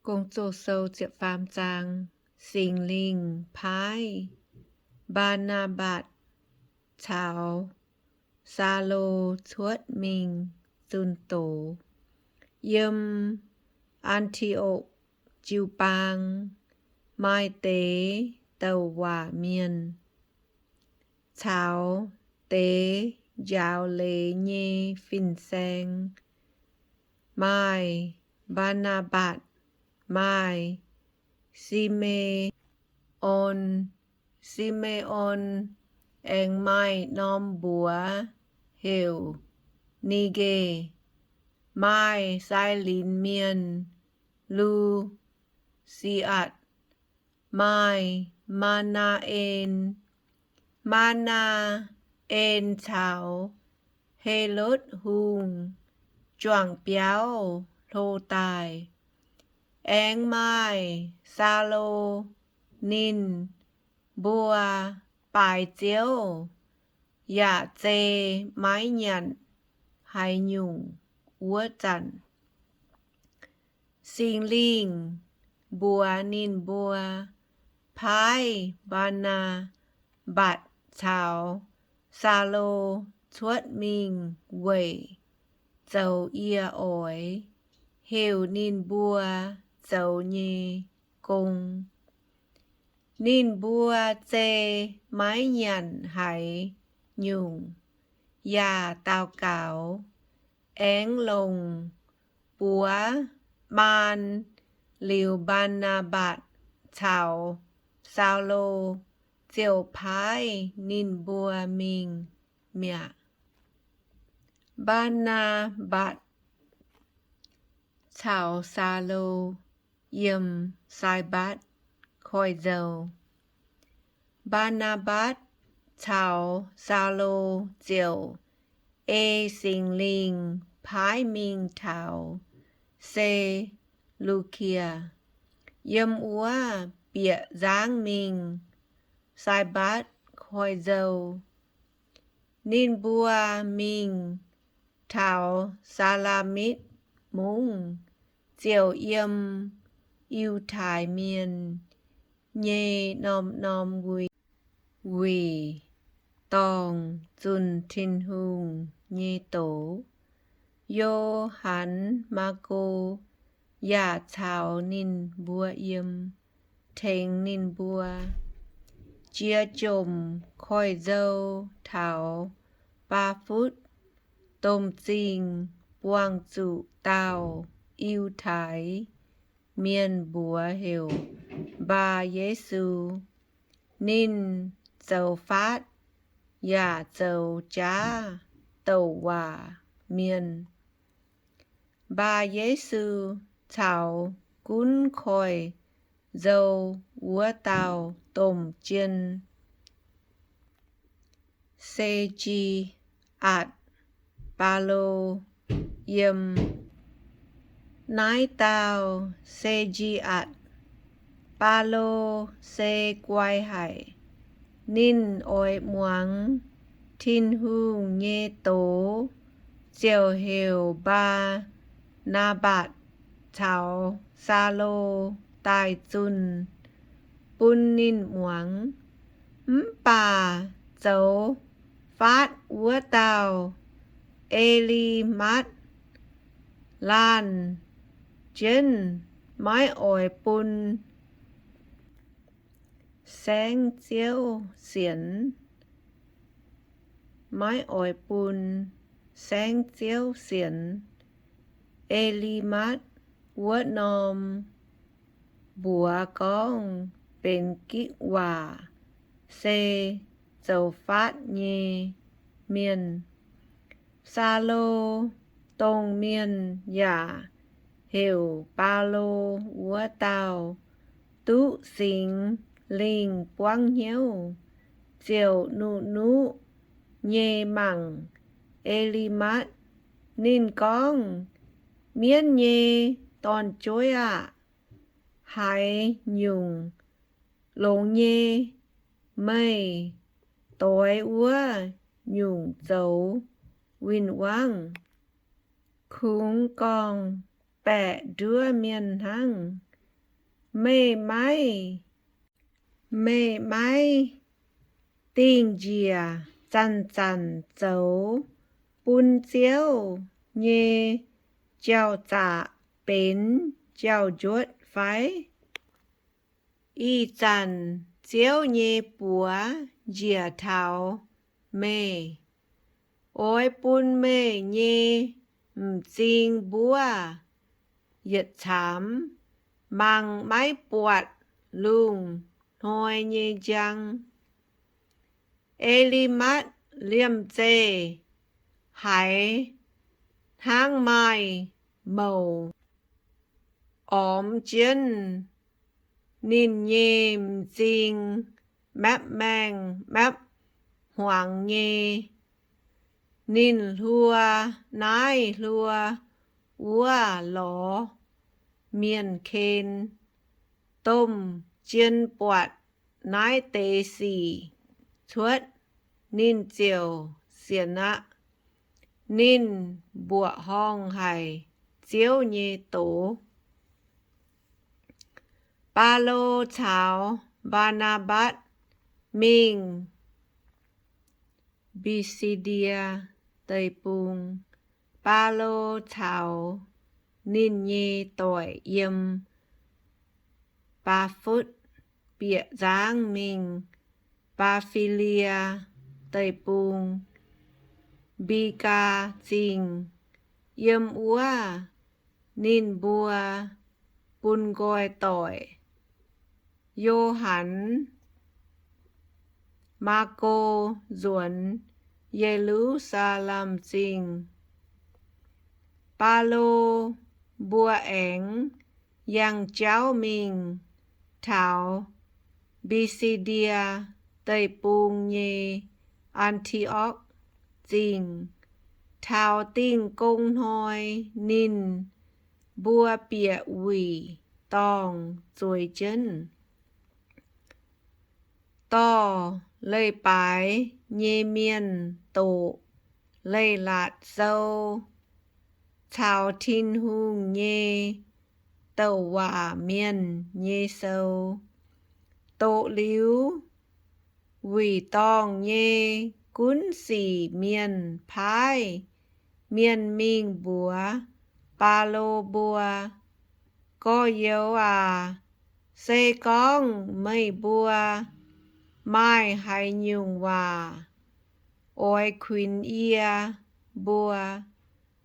Gong-Zoh Sou ziepc faam zaang. Singx Lingh paaiv Mbaa^naa^mbatc caux Saulo cuotv mingh zunh doz. Yiem An^ti^okc jiu-baang maaih deix douc waac mienh caux deix njaaux leiz nyei fin-saeng, maaih Mbaa^naa^mbatc, maaih Si^me^on. Si^me^on aengx maaih norm mbuox heuc Ni^nqe, maaih Sailinx Mienh, Lu^si^atc, maaih Maa^naa^en. Maa^naa^en caux Helotv Hungh juangc biauv hlo daaih. Aengx maaih Saulo, ninh mbuo baaix Ziouv yaac zei maiv nyanc haaix nyungc wuov zanc, Singx Lingh mbuox ninh mbuo paaiv Mbaa^naa^mbatc caux Saulo cuotv mingh weic zoux yie oix heuc ninh mbuo zoux nyei gong. Ninh mbuo zei maiv nyanc haaix nyungc yaac daux gaux, aengx longc buoz maan liuz Mbaa^naa^mbatc caux Saulo, ziouc paaiv ninh mbuo mingh mi'aqv. Mbaa^naa^mbatc caux Saulo yiem Saibatv Koiv-Nzou. Mbaa^naa^mbatc caux Saulo ziouc ei Singx Lingh paaiv mingh taux Se^lu^kie, yiem wuov bieqc nzangv mingh Saibatv Koiv-Nzou. Ninh mbuo mingh taux Salaamitv Mungv, ziouc yiem Yiutai Mienh nyei norm-norm wuic, wuic dorngh zunh Tin-Hungh nyei doz. Yo^han Maako yaac caux ninh mbuo yiem, tengx ninh mbuo. Jiex jomc koiv-nzou taux Baa^futv Domh Zingh buangh zuqc dauh Yiutai Mienh, mbuox heuc Mbaa Yesu. Ninh zoux faatv yaac zoux jaav douc waac mienh. Mbaa Yesu caux gunv koiv-nzou wuov dauh domh jien, Se^ndi^atc Baulo, yiem. Naaiv dauh Se^ndi^atc Baulo se guai haic. Ninh oix muangx Tin-Hungh nyei doz, ziouc heuc Mbaa^naa^mbatc caux Saulo daaih zunh bun ninh muangx. Mv baac zoux faatv wuov dauh, E^li^matv, laanh jienv maiv oix bun saengv-ziouv sienx, maiv oix bun saengv-ziouv sienx. E^li^matv wuov norm mbuox gorngv benx gitv waac, se zoux faatv nyei mienh. Saulo, dongh mienh yaac heuc Baulo wuov dauh, duqv Singx Lingh buangv hnyouv, ziouc nuqv-nuqv nyei mangc E^li^matv. Ninh gorngv, Mienv nyei dorn-jueiv aah! Haaix nyungc longx nyei, meih doix wuov nyungc zoux win-wangv. Kungx gorngv-baeqc nduov mienh hnangv. Meih maiv, meih maiv dingh njiec zanc-zanc zoux bun Ziouv nyei jauv-zaqc benx jauv-njuotv fai? Ih zanc Ziouv nyei buoz njiec taux meih, oix bun meih nyei m'zing mbuov yietc caamx mangc maiv buatc lungh hnoi nyei njang. E^li^matv liemh zeih haiz hnangv maaih mouc ormx jienv ninh nyei m'zing, mapv maengh mapv hmuangx nyei. Ninh hluo naaiv hluo wuov lorz mienh ken, domh jien buatc naaiv deix sic cuotv, ninh ziouc sienx aqv. Ninh mbuoqc horngh haic Ziouv nyei doz. Baulo caux Mbaa^naa^mbatv mingh Mbi^si^ndie Deic-Bung. Baulo caux ninh nyei doic yiem Baa^futv bieqc nzangv mingh Baa^fi^lie Deic-Bung, Mbi^ngaa Zingh. Yiem wuov ninh mbuo bun nqoi doic Yo^han, Maako nzuonx Ye^lu^saa^lem Zingh. Baulo mbuo aengx yangh jauv mingh taux Mbi^si^ndie Deic-Bung nyei An^ti^okv Zingh. Taux Dingh Gong Hnoi ninh mbuo bieqc wuic dorngh zueiz jienv. Dorh leiz-baaix nyei mienh doqc Leiz-Latc Sou caux Tin-Hungh nyei douc waac mienh nyei sou. Doqc liuz, wuic dorngh nyei gunv sic mienh paaiv mienh mingh mbuox Baulo mbuo, Gorx-youz aac, se gorngv meih mbuo maaih haaix nyungc waac oix kuinx yie mbuo,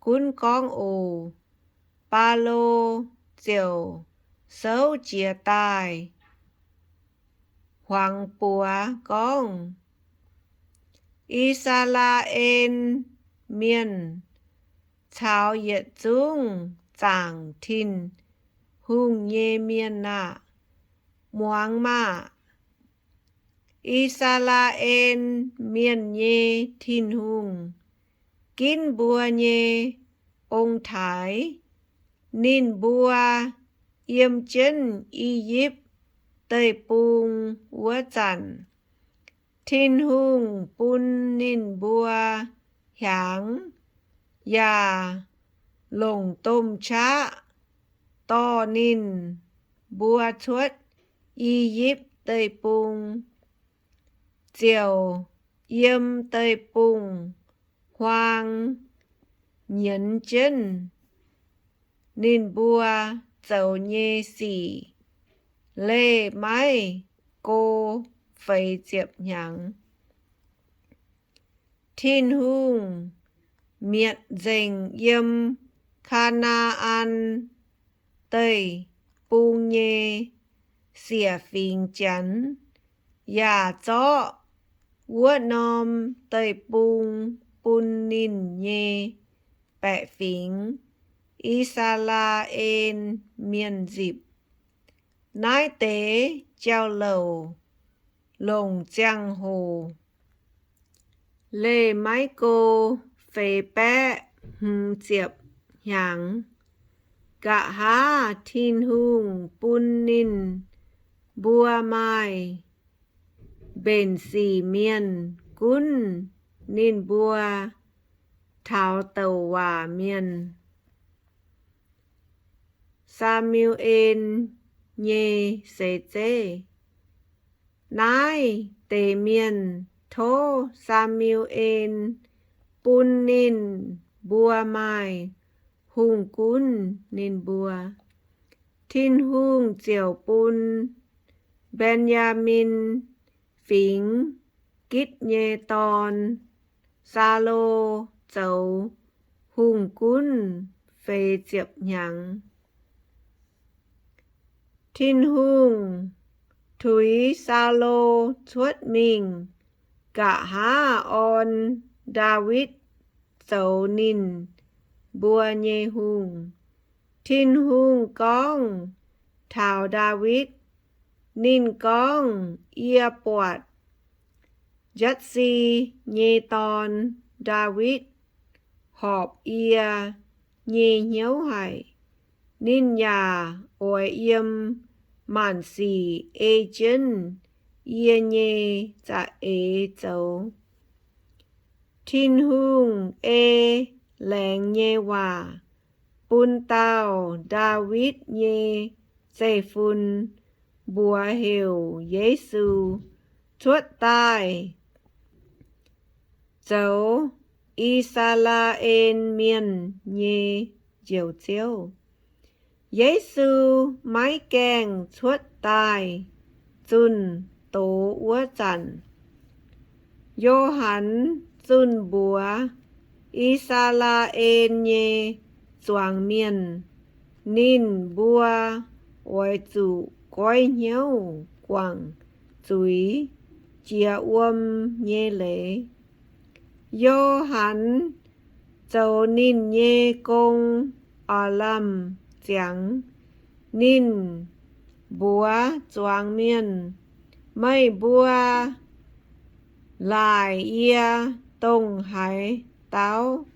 gunv gorngv oc. Baulo ziouc souv jiez daaih hmuangx buoz gorngv, I^saa^laa^en Mienh caux yietc zungv zaangc Tin-Hungh nyei mienh aah! Muangx maah! I^saa^laa^en Mienh nyei Tin-Hungh, ginv mbuo nyei ong-taaix, ninh mbuo yiem jienv I^yipv Deic-Bung wuov zanc, Tin-Hungh bun ninh mbuo hiaangx yaac longc domh qaqv dorh ninh mbuo cuotv I^yipv Deic-Bung, ziouc yiem deic-bung-huaang nyienz jienv ninh mbuo zoux nyei sic, leih maiv go feix ziepc hnyangx. Tin-Hungh mietc nzengc yiem Kaa^naa^an Deic-Bung nyei siec fingx Janx, yaac zorqv wuov norm deic-bung bun ninh nyei baeqc fingx, I^saa^laa^en Mienh, nzipc. Naaiv deix jauv-louc longc ziangh hoc leih maiv go feix baeqv hmz ziepc hnyangx. Nqa'haav Tin-Hungh bun ninh mbuo maaih mbenc sic mienh gunv ninh mbuo taux douc waac mienh. Saa^mu^en nyei seix zeiv. Naaiv deix mienh tov Saa^mu^en bun ninh mbuo maaih hungh gunv ninh mbuo. Tin-Hungh ziouc bun Mben^yaa^min Fingx Gitv nyei dorn, Saulo, zoux hungh gunv feix ziepc hnyangx. Tin-Hungh tuix Saulo cuotv mingh nqa'haav orn Ndaawitv zoux ninh mbuo nyei hungh. Tin-Hungh gorngv taux Ndaawitv, ninh gorngv, Yie buatc Jatc^si nyei dorn, Ndaawitv, horpc yie nyei hnyouv haic. Ninh yaac oix yiem maanc sic ei jienv yie nyei za'eix zoux. Tin-Hungh ei laengz nyei waac bun dauh Ndaawitv nyei zeiv-fun, mbuox heuc Yesu, cuotv daaih zoux I^saa^laa^en Mienh nyei Njoux Ziouv. Yesu maiv gaengh cuotv daaih zunh doz wuov zanc, Yo^han zunh mbuox I^saa^laa^en nyei zuangx mienh, ninh mbuo oix zuqc goiv hnyouv guangc zuiz, jiex wuom nyei leiz. Yo^han zoux ninh nyei gong oix lamh ziangx. Ninh mbuox zuangx mienh, Meih mbuo laaic yie dongh haaix dauh?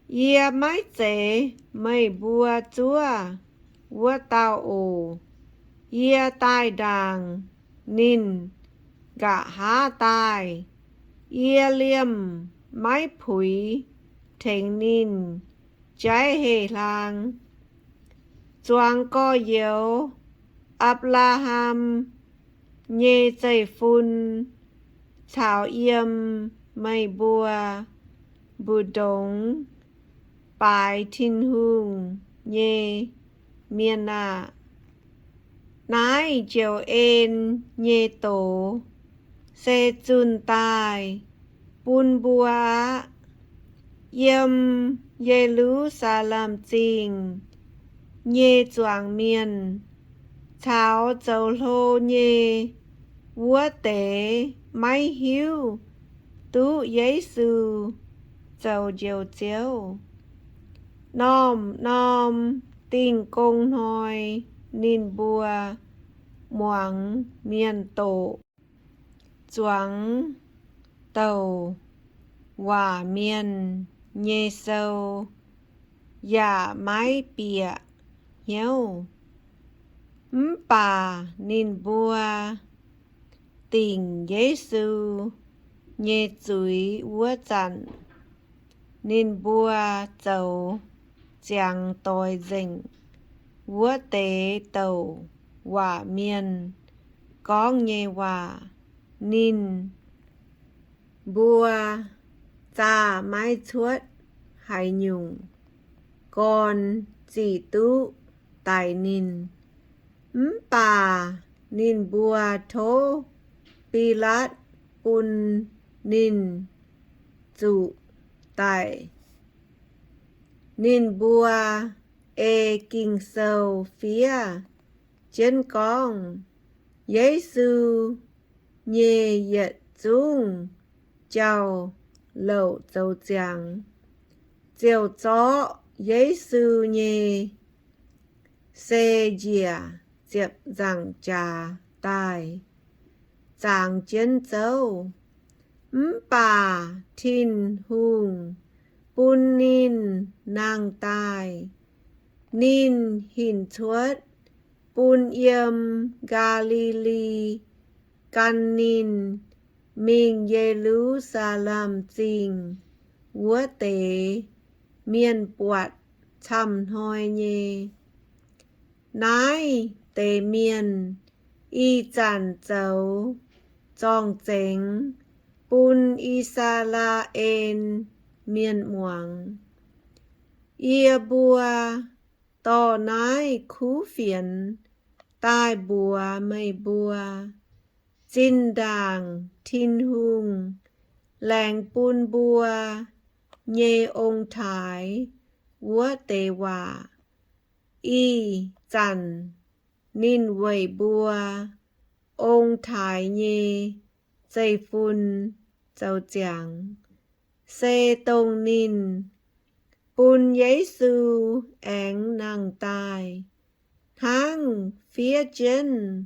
Yie maiv zeiz meih mbuo zuov wuov dauh oc. Yie daaih ndaangc ninh nqa'haav daaih. Yie liemh maiv puix tengx ninh jaiv heh hlang. Zuangx gorx-youz, Apc^laa^ham, nyei zeiv-fun caux yiem meih mbuo mbu'ndongx baaix Tin-Hungh nyei mienh aah! Naaiv njoux en nyei doz se zunh daaih bun mbuo aqv. Yiem Ye^lu^saa^lem Zingh nyei zuangx mienh caux zoux hlo nyei wuov deix maiv hiuv duqv Yesu zoux Njoux Ziouv. Norm-norm Dingh Gong Hnoi ninh mbuo muangx mienh doqc, zuangx douc waac mienh nyei sou yaac maiv bieqc hnyouv. Mv baac ninh mbuo dingc Yesu nyei zuiz wuov zanc, ninh mbuo zoux ziangx doix nzengc wuov deix douc waac mienh gorngv nyei waac. Ninh mbuo zaah maiv cuotv haaix nyungc gorn ziqc duqv daic ninh. Mv baac ninh mbuo tov Bilaatv bun ninh zuqc daic. Ninh mbuo ei Ging-Sou fiev jienv gorngv, Yesu nyei yietc zungv jauv-louc zoux ziangx, ziouc zorqv Yesu nyei se njiec ziepc nzaangc jaax daaih zangx jienv zouv. Mv baac Tin-Hungh bun ninh nangh daaih. Ninh hinc cuotv bun yiem Gaa^li^li gan ninh mingh Ye^lu^saa^lem Zingh wuov deix mienh buatc camv-hnoi nyei. Naaiv deix mienh ih zanc zoux zorng-zengx bun I^saa^laa^en Mienh muangx. Yie mbuo dorh naaiv kuv fienx daaih mbuox meih mbuo, zinh ndaangc Tin-Hungh laengz bun mbuo nyei ong-taaix wuov deix waac. Ih zanc ninh weic mbuo ong-taaix nyei zeiv-fun zoux ziangx, se dongh ninh bun Yesu aengx nangh daaih, hnangv fiev jienv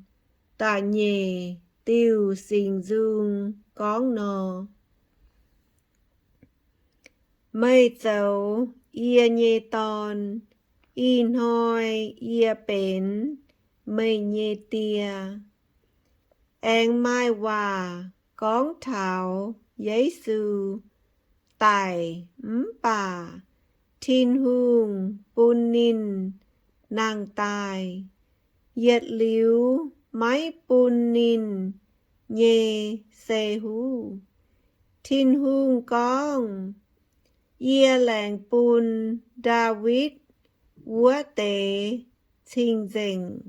da'nyeic diuh Singx Nzung gorngv nor, Meih zoux yie nyei dorn. Ih hnoi yie benx meih nyei Die. Aengx maaih waac gorngv taux Yesu daic mv baac Tin-Hungh bun ninh nangh daaih, yietc liuz maiv bun ninh nyei se huv. Tin-Hungh gorngv, Yie laengz bun Ndaawitv wuov deix cing-nzengc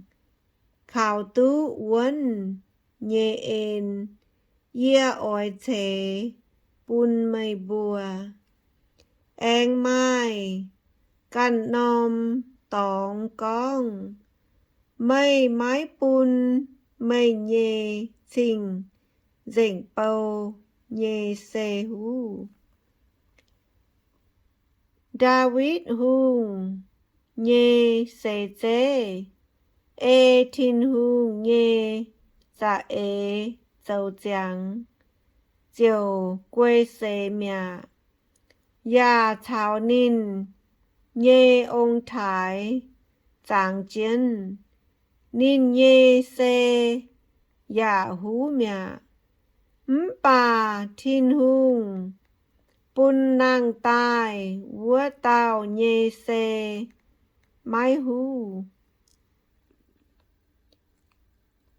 kaux duqv wuonv nyei en, yie oix ceix bun meih mbuo. Aengx maaih ganh norm dorngx gorngv, Meih maiv bun meih nyei cing-nzengc bou nyei se huv. Ndaawitv Hungh nyei seix zeiv, ei Tin-Hungh nyei za'eix zoux ziangx ziouc guei seix mi'aqv, yaac caux ninh nyei ong-taaix zangx jienv. Ninh nyei sei yaac huv mi'aqv. Mv baac Tin-Hungh bun nangh daaih wuov dauh nyei sei maiv huv.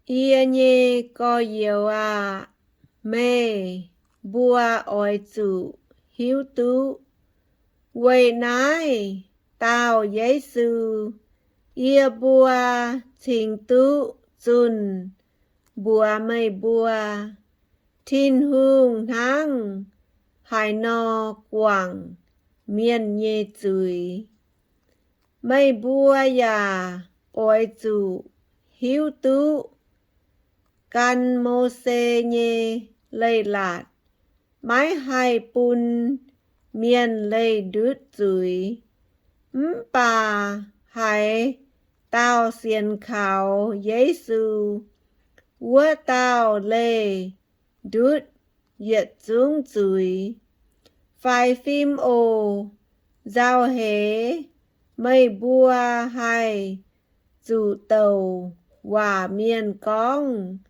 Yie nyei gorx-youz aah! Meih mbuo oix zuqc hiuv duqv weic naaiv dauh Yesu, yie mbuo cingx duqv zunh mbuox meih mbuo, Tin-Hungh hnangv haaix nor guangc mienh nyei zuiz. Meih mbuo yaac oix zuqc hiuv duqv gan Mose nyei leiz-latc maiv haih bun mienh leih ndutv zuiz. Mv baac haaix dauh sienx kaux Yesu, wuov dauh leih ndutv yietc zungv zuiz. Faix fim oc. Nzauh heix meih mbuo haih zuqc douc waac mienh gorngv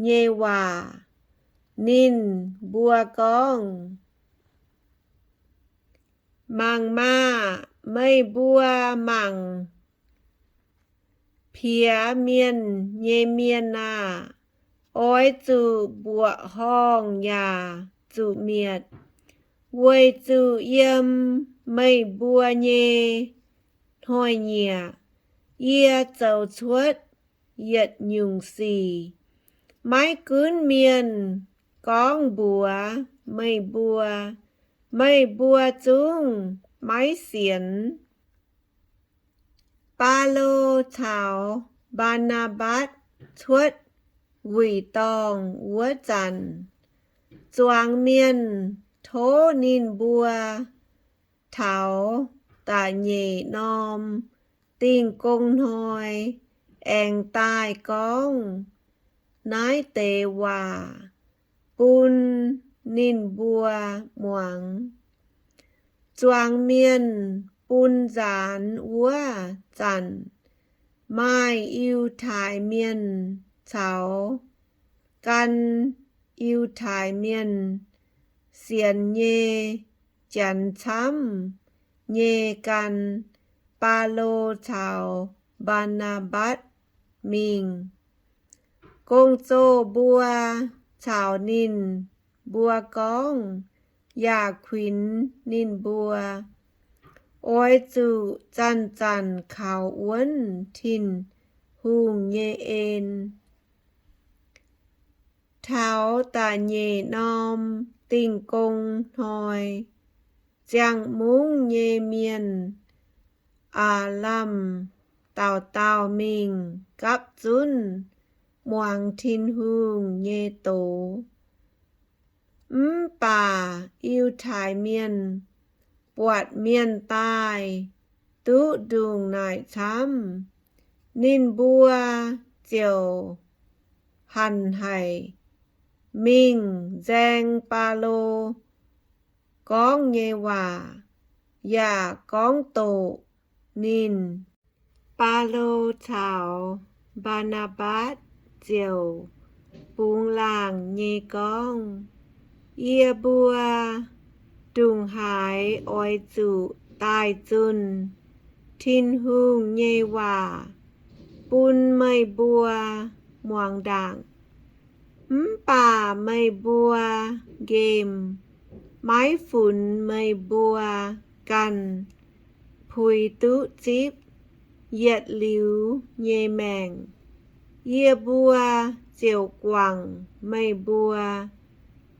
nyei waac. Ninh mbuo gorngv, Mangc maah! Meih mbuo mangc piex mienh nyei mienh aah! Oix zuqc mbuoqc horngh yaac zuqc mietc, weic zuqc yiem meih mbuo nyei hnoi-nyieqc yie zoux cuotv yietc nyungc sic. Maiv gunv mienh gorngv mbuox meih mbuo, meih mbuo zungv maiv sienx. Baulo caux Mbaa^naa^mbatc cuotv wuic dorngh wuov zanc, zuangx mienh tov ninh mbuo taux da'nyeic norm Dingh Gong Hnoi aengx daaih gorngv naaiv deix waac bun ninh mbuo muangx. Zuangx mienh bun nzaanx wuov zanc, maaih Yiutai Mienh caux gan Yiutai Mienh sienx nyei Janx camv nyei gan Baulo caux Mbaa^naa^mbatc mingh. Gong-zoh mbuo caux ninh mbuo gorngv yaac kuinx ninh mbuo, Oix zuqc zanc-zanc kaux wuonv Tin-Hungh nyei en. Taux da'nyeic norm Dingh Gong Hnoi, ziangh mungv nyei mienh, aav, lamh dauh dauh mingh gapv zunv muangx Tin-Hungh nyei doz. Mv baac Yiutai Mienh buatc mienh daaih duqv ndongc naaic camv, ninh mbuo ziouc hanc haic mingh nzaeng Baulo gorngv nyei waac, yaac gorngv doqc ninh. Baulo caux Mbaa^naa^mbatc ziouc bungx laangc nyei gorngv, Yie mbuo ndongc haaix oix zuqc daaih zunh Tin-Hungh nyei waac bun meih mbuo muangx ndaangc. Mv baac meih mbuo nqemh maiv funx meih mbuo ganh puix duqv zipv yietc liuz nyei maengc, yie mbuo ziouc guangc meih mbuo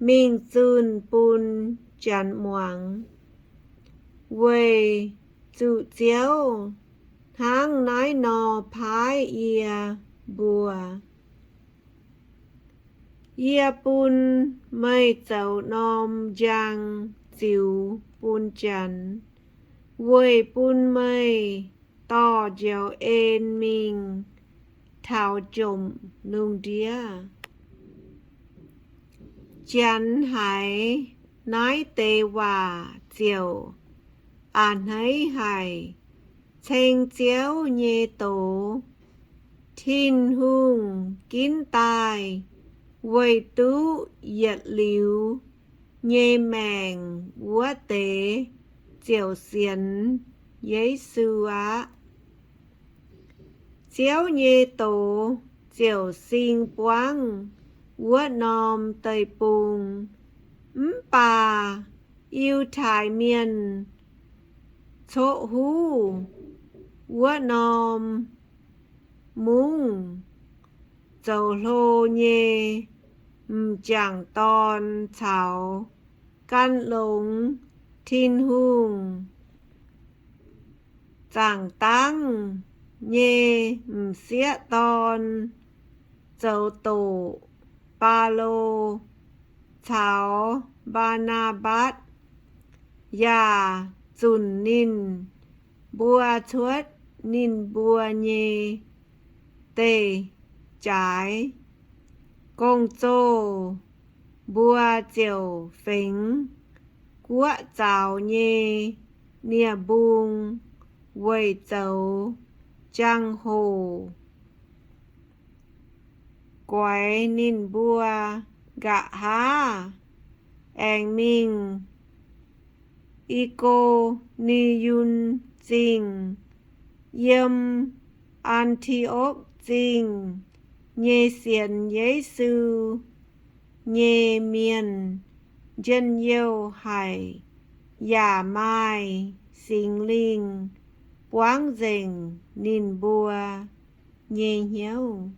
mingh zunh bun Janx muangx, weic zuqc Ziouv hnangv naaiv nor paaiv yie mbuo. Yie bun meih zoux norm njang ziux bun Janx, weic bun meih dorh njoux en mingh taux jomc lungh ndiev. Janx haiz naaiv deix waac ziouc a'hneiv haic, ceng Ziouv nyei doz. Tin-Hungh ginv daaih weic duqv yietc liuz nyei maengc wuov deix ziouc sienx Yesu aqv. Ziouv nyei doz ziouc sing buangv wuov norm deic-bung. Mv baac Yiutai Mienh coqv huv wuov norm mungv zoux hlo nyei m'jangc dorn caux gan longx Tin-Hungh zaangc dangv nyei m'sieqv dorn zoux doqc Baulo caux Mbaa^naa^mbatc, yaac zunc ninh mbuo cuotv ninh mbuo nyei deic-jaaix. Gong-zoh mbuo ziouc fengx guoqv zaux nyei nie-mbung weic zoux jangx-hoc goix ninh mbuo nqa'haav aengx mingh I^ko^ni^yun Zingh. Yiem An^ti^okv Zingh nyei sienx Yesu nyei mienh njien-youh haic, yaac maaih Singx Lingh buangv nzengc ninh mbuo nyei hnyouv.